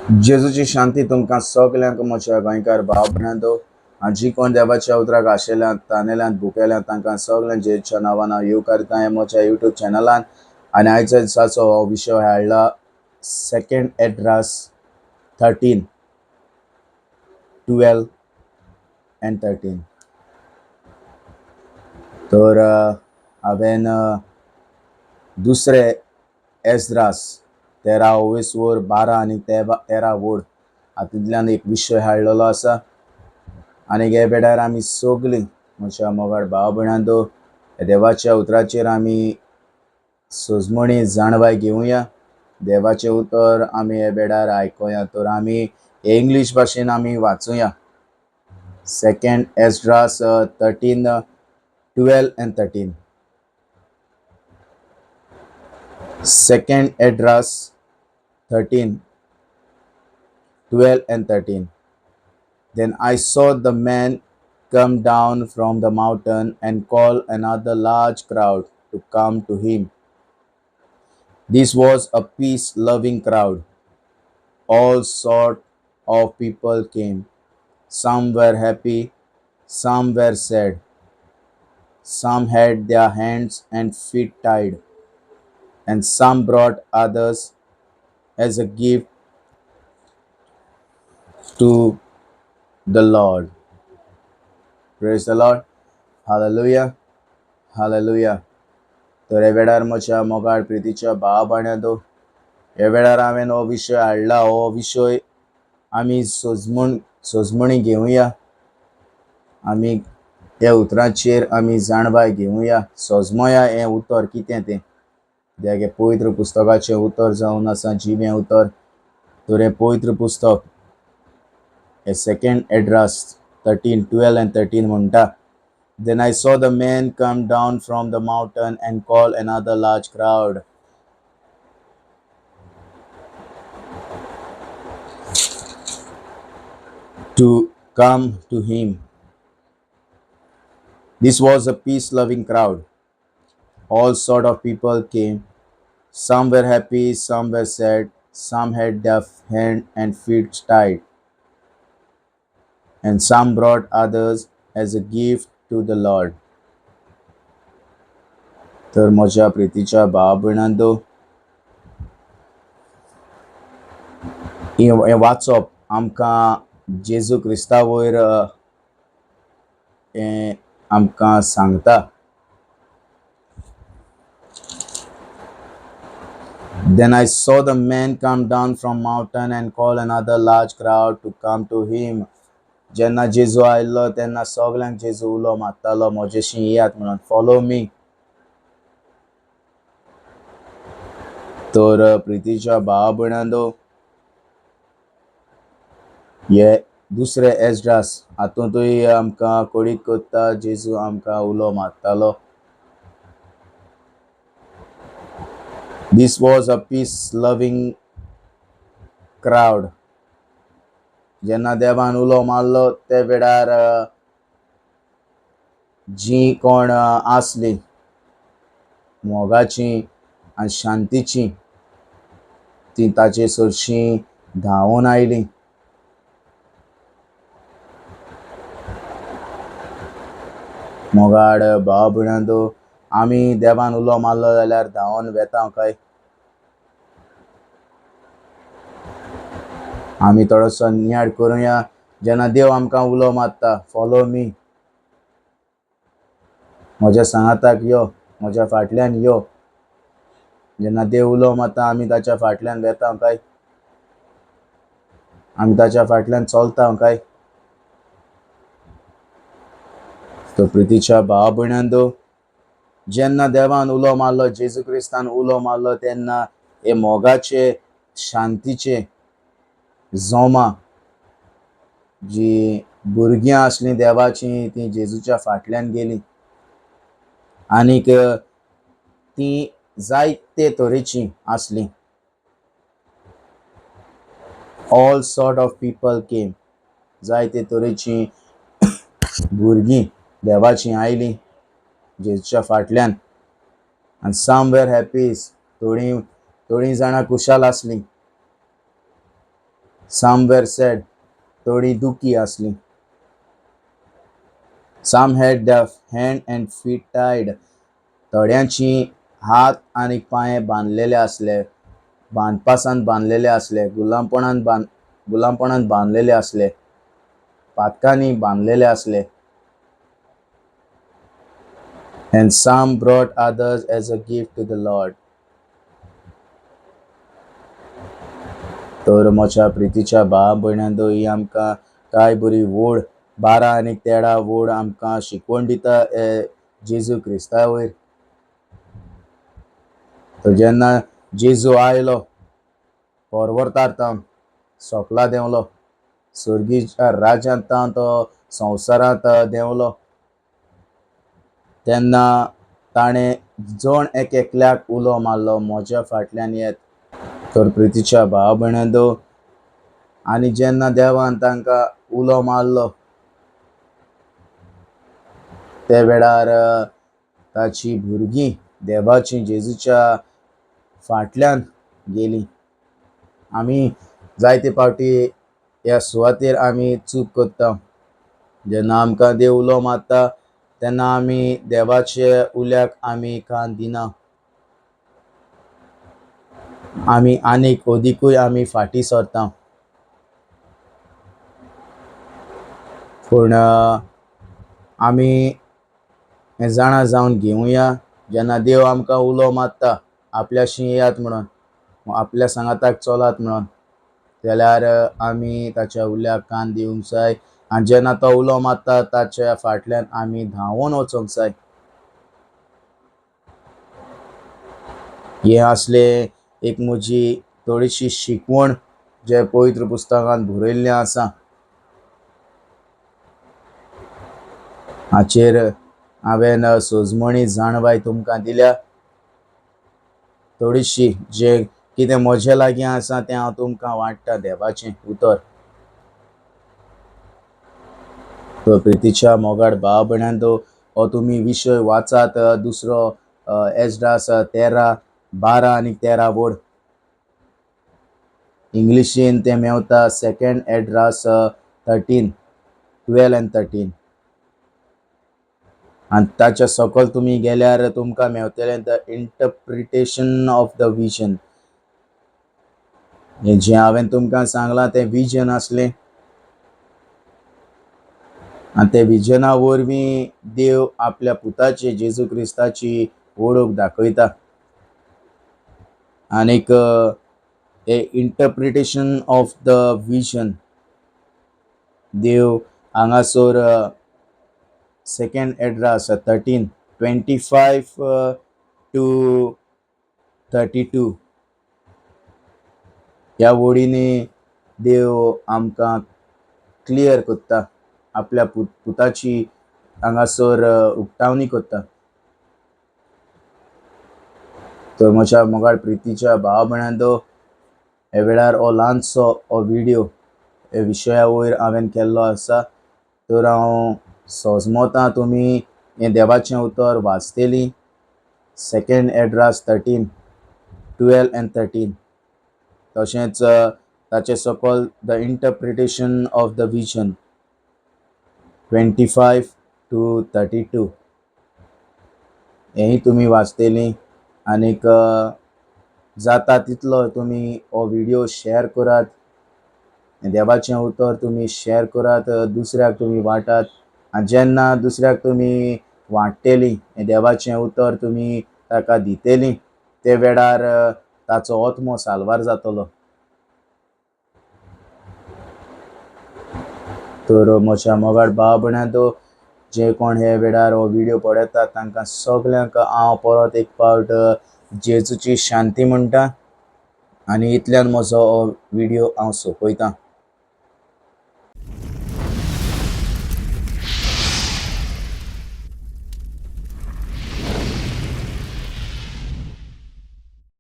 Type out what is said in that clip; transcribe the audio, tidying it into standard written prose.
जेजूची शांती तुमकां सगल्यांक म्हज्या गोंयकार भाव भयणांनो, आनी जी कोण देवाच्या उतराक आशेल्यांत, तानेल्यांत, भुकेल्यांत तांकां सगल्यांक जेजूच्या नांवान हांव येवकारता हें म्हज्या युट्यूब चॅनलान. आनी आयच्या दिसाचो हो विशय हाडला second Esdras 13, 12 and 13. तर हांवें दुसरे एस्ड्रास 13 ओवेसवर 12 आनी 13 वड हातूंतल्यान एक विशय हाडलेलो आसा. आनी हे वेळार आमी सगळीं म्हज्या मोगाळ भाव भयणांनो देवाच्या उतराचेर आमी सजमणी जाणवाय घेवया, देवाचें उतर आमी हे वेळार आयकुया. तर आमी इंग्लीश भाशेन आमी वाचुया second Esdras 13, 12 and 13. Second Esdras 13, 12 and 13. Then I saw the man come down from the mountain and call another large crowd to come to him. This was a peace-loving crowd. All sort of people came. Some were happy, some were sad. Some had their hands and feet tied, and some brought others as a gift to the Lord. Praise the Lord. Hallelujah. Hallelujah. तर हे वेळार म्हज्या मोगाळ प्रितीच्या भाव भयणांनो, हे वेळार हांवें हो विशय हाडला. हो विशय आमी सजमणी घेवया, आमी ह्या उतराचेर आमी जाणवाय घेवया, सजमया हें उतर कितें तें. कित्याक हें पवित्र पुस्तकाचें उतर जावन आसा, जिवें उतर. तर हें पवित्र पुस्तक हे second Esdras 13, 12 and 13 म्हणटा, Then I saw the man come down from the mountain and call another large crowd to come to him. This was a peace-loving crowd. All sort of people came. Some were happy, some were sad, some had their hand and feet tied, and some brought others as a gift to the Lord. तर म्हज्या प्रितीच्या भाव भयणांनो, हें वाचप आमकां जेजू क्रिस्ता वयर हें आमकां सांगता. Then I saw the man come down from mountain and call another large crowd to come to him. जेन्ना जेजू आयलो तेन्ना सगल्यांक जेजू उलो मारतालो, म्हजेशी येयात म्हणून, फॉलो मी. तर प्रितीच्या भाव भयणांनो, हे दुसरे एस्ड्रास हातूंतय आमकां कोडीक करता, जेजू आमकां उलो मारतालो. This was a peace loving crowd. जेन्ना देवान उलो मारलो ते वेळार जी कोण आसली मोगाची आनी शांतीची, ती ताचे सरशीं धांवून आयली. मोगाड भाव भयणांनो, आमी देवान उलो मारलो जाल्यार धांवून वेता काय? आमी थोडोसो नियाळ करुया. जेन्ना देव आमकां उलो मारता, फॉलो मी, म्हज्या सांगाताक यो, म्हज्या फाटल्यान यो, जेन्ना देव उलो मारता आमी ताच्या फाटल्यान वेता काय? आमी ताच्या फाटल्यान चलता काय? तर प्रितीच्या भाव भयणांनो, जेन्ना देवान उलो मारलो, जेजू क्रिस्तान उलो मारलो, तेन्ना हे मोगाचे शांतीचे जोमा जी भुरगीं आसलीं देवाचीं, तीं जेजूच्या फाटल्यान गेलीं आनीक तीं जायते तरेचीं आसलीं. All sort of people came. जायते तरेचीं भुरगीं देवाचीं आयलीं जेजूच्या फाटल्यान. आनी सम वेर हॅपी, थोडीं थोडीं जाणां खुशाल आसलीं. Some were sad, थोडीं दुखी आसलीं. Some had their hand and feet tied, थोड्यांची हात आनी पांय बांदलेले आसले, बांदपासान बांदलेले आसले, गुलामपणान बांदलेले आसले, पातकांनी बांदलेले आसले. And some brought others as a gift to the Lord. तर म्हज्या प्रितीच्या भाव भयणांनो, ही आमकां काय बरी व्हड 12 आनी 13 व्हड आमकां शिकवण दिता जेजू क्रिस्ता वयर. तर जेन्ना जेजू आयलो पर्वतार तावन सोकला देंवलो, स्वर्गीच्या राज्यांत तावन तो संवसारांत देंवलो, तेन्ना ताणें जण एक एकल्याक उलो मारलो, म्हज्या फाटल्यान येत. तर प्रितीच्या भाव भयणांनो, आनी जेन्ना देवान तांकां उलो मारलो ते वेळार ताची भुरगीं देवाची जेजूच्या फाटल्यान गेलीं. आमी जायते फावटी ह्या सुवातेर आमी चूक करता. जेन्ना आमकां देव उलो मारता तेन्ना आमी देवाच्या उल्याक आमी कान दिना, आमी आनीक अदिकूय आमी फाटीं सरता. पूण आमी हें जाणा जावन घेवया, जेन्ना देव आमकां उलो मारता आपल्याशी येयात म्हणून, आपल्या सांगाताक चलात म्हणून, जाल्यार आमी ताच्या उल्याक कान दिवंक जाय. आनी जेन्ना तो उलो मारता ताच्या फाटल्यान आमी धांवून वचूंक जाय. हें आसलें एक म्हजी थोडीशी शिकवण जें पवित्र पुस्तकांत बरयल्लें आसा. हाचेर हांवें सोजमणी जाणवाय तुमकां दिल्या थोडीशी, जें कितें म्हजे लागीं आसा तें हांव तुमकां वांट्टा देवाचें उतर. तर प्रितीच्या मोगाड भाव भयणांनो, हो तुमी विशय वाचात. दुसरो एस्ड्रास 13 12 आनी 13 वड, इंग्लिशीन तें मेवता सेकेंड एड्रास 13 12 एंड 13. आनी ताच्या सकयल तुमी गेल्यार तुमकां मेवतलें the interpretation of the vision. हें जें हांवें तुमकां सांगलां तें विजन आसलें, आनी ते विजना वरवीं देव आपल्या पुताची जेजू क्रिस्ताची वळख दाखयता. आनीक हे इंटरप्रिटेशन ऑफ the vision देव हांगासर सेकेंड एड्रास 13 25 to 32 ह्या वळींनी देव आमकां क्लियर करता, आपल्या पुताची हांगासर उक्तावणी करता. तर म्हज्या मोगाळ प्रितीच्या भाव भयणांनो, हे वेळार हो ल्हानसो हो व्हिडियो हे विशया वयर हांवें केल्लो आसा. तर हांव सोजमोता तुमी हें देवाचें उतर वाचतलीं. सेकेंड एड्रास 13 12 एंड 13, तशेंच ताचे सकयल the interpretation of the vision 25 to 32 हेंय तुमी वाचतलीं. आनीक जाता तितलो तुमी हो व्हिडियो शेअर करात, देवाचें उतर तुमी शेअर करात, दुसऱ्याक तुमी वांटात. आनी जेन्ना दुसऱ्याक तुमी वांट्टली, देवाचें उतर तुमी ताका दितली, ते वेळार ताचो आत्मो साल्वार जातलो. तर म्हज्या मोगाळ भाव भयणांनो, जे कोण हे वेळार हो व्हिडियो पळयतात तांकां सगल्यांक हांव परत एक फावट जेजूची शांती म्हणटा. आनी इतल्यान म्हजो हो व्हिडियो हांव सोंपयतां.